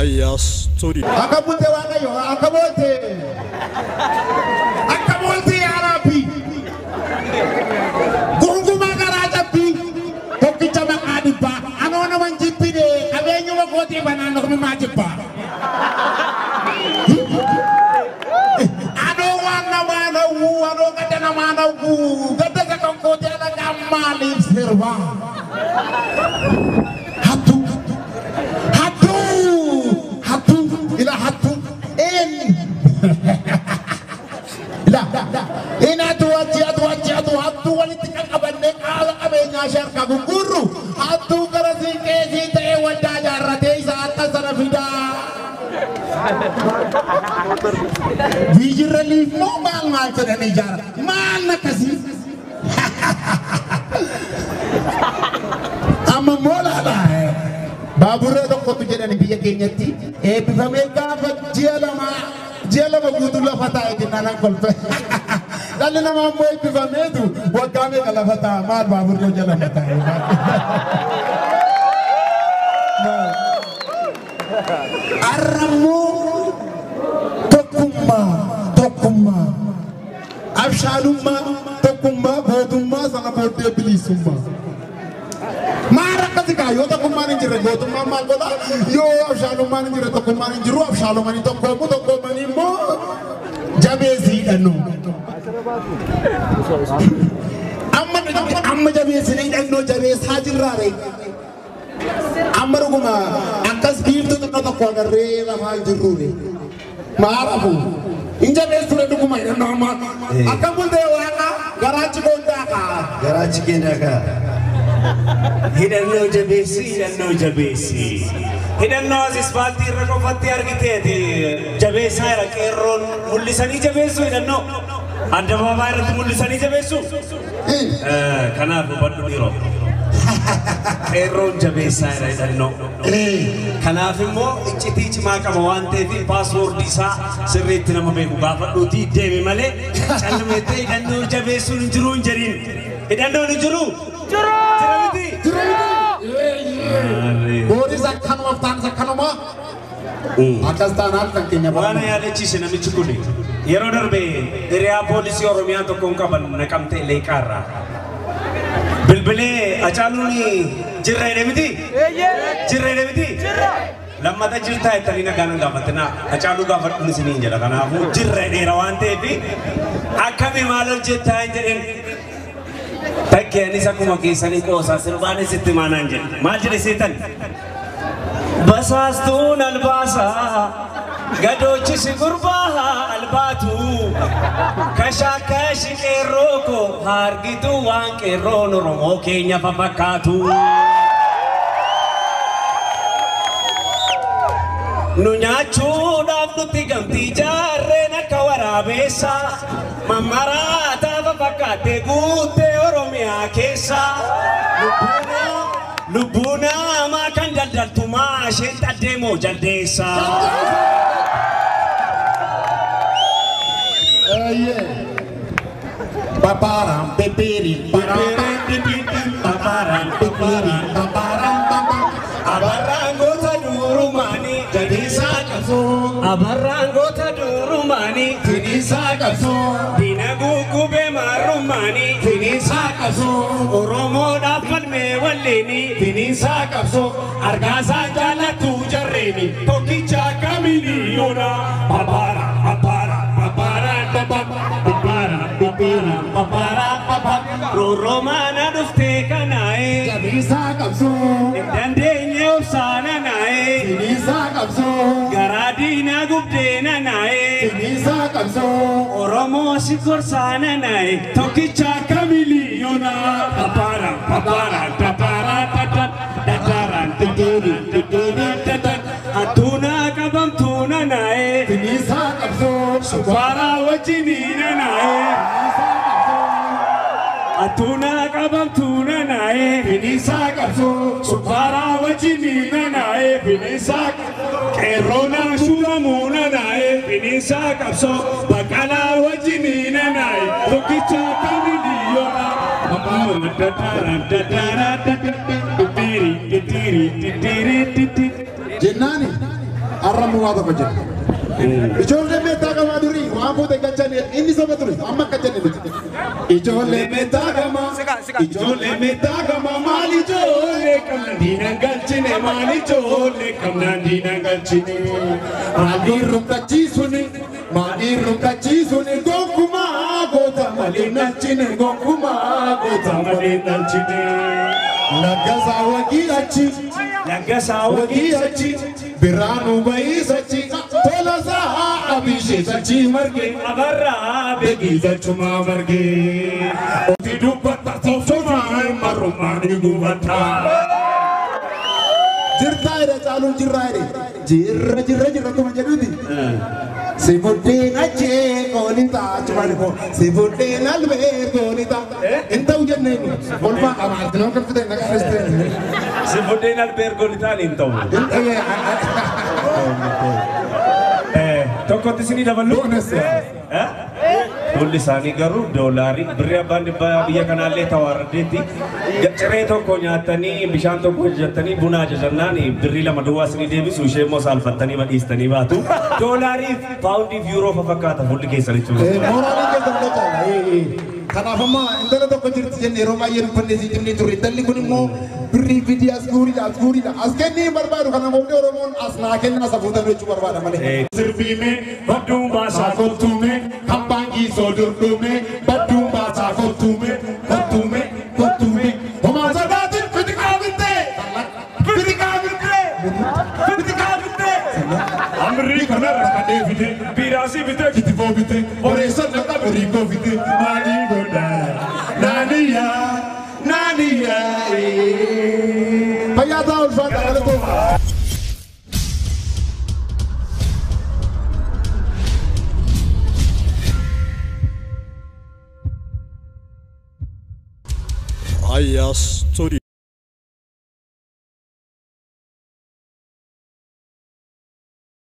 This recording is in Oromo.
Isaayyaas Turii. Akka bulte Waaqayyo, akka boolte. Akka boolte yaa Rabbi. Gonkumaa garaa cabbii tokkicha maqaa dhibbaa anoo naman jibbine qabeenyuma kootii banaan ormimaa jibbaa. Anoo waan namaan hawwu, anoo gadda namaan hawwu, gadda isa kan kootii alagaa maaliif sirbaa? Hattuu, hattuu, hattuu, ila hattuu, eenyu? Ila, inatu achi atu achi atu hattuu walitti qaqqabannee qaala qabeenyaa ishee harkaa gurgurru hattuu gara siinqeesii ta'ee waldaa ijaarratee isa akka sana fidaa. Biyyirra liifmoo maal maal jedhanii ijaara? Maal akkasii? Amma immoo laala. Baaburree tokkotu jedhani biyya keenyatti eebbifamee gaafa ji'a 2 guutuu lafa taa'e jennaan an kolfe. Dhalli namaa immoo eebbifameetu waggaa meeqa lafa taa'a? Maal baaburree ji'a 2 taa'e? Har'a immoo tokkummaa, tokkummaa, abshaalummaa, tokkummaa, gootummaa sana booddee bilisummaa. Maal akkasi kaa yoo tokkummaan hin jirre gootummaan maal godha? Yoo abshaalummaan hin jirre tokkummaan hin jiru, abshaalumanii tokkoomu, tokkoomanii immoo jabeessii hidhannoo. Amma amma jabeessinee hidhannoo jabeessaa jirraare. Amma dhuguma akkas biiftuu xinnoo tokko agarree lafaa hin jirruure. Maal hafu? Hin jabeessure dhuguma hidhannoo amma. Akkam bultee Waaqa garaachi koondaa kaa. Garaachi keenya kaa. Hidhannoo jabeessi, hidhannoo jabeessi. Hidhannoo as ispaaltii irra qofatti argiteeti jabeessaa jira qeerroon mul'isanii jabeessu hidhannoo. Addabaabaa irratti mul'isanii jabeessu. Kanaaf hubadhu dhiiroo. Qeerroon jabeessaa jira hidhannoo. Kanaaf immoo iccitii cimaa qaba waan ta'eef paaswoordii isaa sirriitti nama beeku gaafadhuutii deemi malee callumeettee hidhannoo jabeessuun hin jiru hin jedhin. Hidhannoon hin jiru. Jira miti. Booris akkanuma taanis akkanuma. Akkas taanaan kan keenya Waan barama. yaadachiise namichi kun yeroo darbe hiriyaa poolisii Oromiyaa tokkoon qaban Naqamtee Leeqaarraa. Bilbilee Hacaaluun jirra jedhe miti? Jirra jedhe miti? Lammata jirtaa jettanii nagaan hin gaafatinaa. Hacaaluu gaafadhuun isiniin jedha. Kanaafuu jirra jedheera waan ta'eef akkami maal hojjettaa hin jedhin. Takkee anis akkuma keessanii qoosaa sirbaanis itti maanaan jedhe. Maal jedhe seetan? Basaastuun albaasaa gadoochisi gurbaa albaatu kashaakashi qeerroo koo hargitu waan qeerroon Oromoo keenya fafakkaatu. Nu nyaachuudhaaf nutti gamtii jaarreen akka waraabeessa mammaraataa fafakkaattee guuttee Oromiyaa keessa. Lubbuu namaa kan daldaltu maasheen xaddee moo jaldeessa? Paparam peperi paparam peperi paparam papa. Abarraan goota durumaanii jadiisaa qabsoo. Abarraan goota durumaanii Finiisaa qabsoo. Diina guggubee marrummaanii Finiisaa qabsoo. Oromoodhaaf falmee walleeni Finiisaa qabsoo. Argaasaa jaallattu jarreeni tokkicha akka miliyoona. Papaara papaara papaara papa papaara papaara papaara papa Rooroomaana dhuftee kanaa'ee Jabeessaa qabsoo. Hin dandeenye obsaana naa'ee Finiisaa qabsoo. Garaa diinaa gubdee nanaa'ee Finiisaa qabsoo. Oromoo si gorsaana naa'e tokkicha akka miliyoona. Papaara papaara papaara tata tataaraan tataaraan tataaraan tata Hattuunaa qabamtuuna naa'e Finiisaa qabsoo. Subbaaraa wajjinii nanaa'e Hattuunaa qabamtuuna naa'e Finiisaa qabsoo. Subbaaraa wajjinii nanaa'e finiisaa qeerroonaa shuumamuu nanaa'e finiisaa qabsoo Baqqalaa wajjinii nanaa'e tokkicha akka miliyoona. Jennaani Arramu waa tokko jedhe. Ijoollee meettaa gamaa durii waan fuute galchan inni soba ture amma akka jenne miti. Ijoollee meettaa gamaa ijoollee meettaa gamaa maal ijoollee qabna diinan galchine maal ijoollee qabna diinan galchine. Maaliin rukkachiisuni maaliin rukkachiisuni gonkumaa goota malee nalchine gonkumaa goota malee nalchine. Laggasaa wagii achi Laggasaa wagii achi Birhaanuu Bayiis achi Tolasaa Abishees achi marge Abarraa Beekiis achumaa marge. Oti dubbata soofumaan marrumaan gubata. Jirtaa jedhe caaluun jirraa jedhe jirra jirra jirra akkuma jedhuuti. Si buddeen achee koolita achuma dhufo si buddeen albee koolita hin ta'u jenneen olfaa amaarti nama kan fite nagaa dhistee. Si buddeen albee ergoolitaan hin ta'u. Tokkotti isinii daballu. Fuulli isaanii garuu doolaarii birrii abbaan dhibbaa biyya kanaallee tawaarradeetti ciree tokko nyaatanii bishaan tokko ajajattanii buna ajajannaan birrii 2 duwwaa isinii deebisu ishee immoo saalfattanii madhiistanii baatu. Doolaariif paawundiif yuuroo fa fakkaata fuulli keessan jechuudha. Mooraalii keessan caala. Kanaaf amma intala tokko jirti jenne yeroo baay'ee dubbannee sii jennee turre intalli kun immoo birrii fidii as guuriidha as guuriidha as kennii hin barbaadu kana booddee Oromoon as naa kennaa safuutan jechuu barbaada malee. Sirbiime badduun baasaa kottuume hambaan giisoo durdhume badduun baasaa kottuume kottuume kottuume homaa sodaatin fitiqaa bittee fitiqaa bittee fitiqaa bittee amrii kanarra kadhee fide biiraasii bitee kitifoo bitee boreessa dhaqa birrii koo fide maalii godhaa naaniyaa naaniyaa. Fayyaa ta'aa ulfaata galatooma. Raya Studio.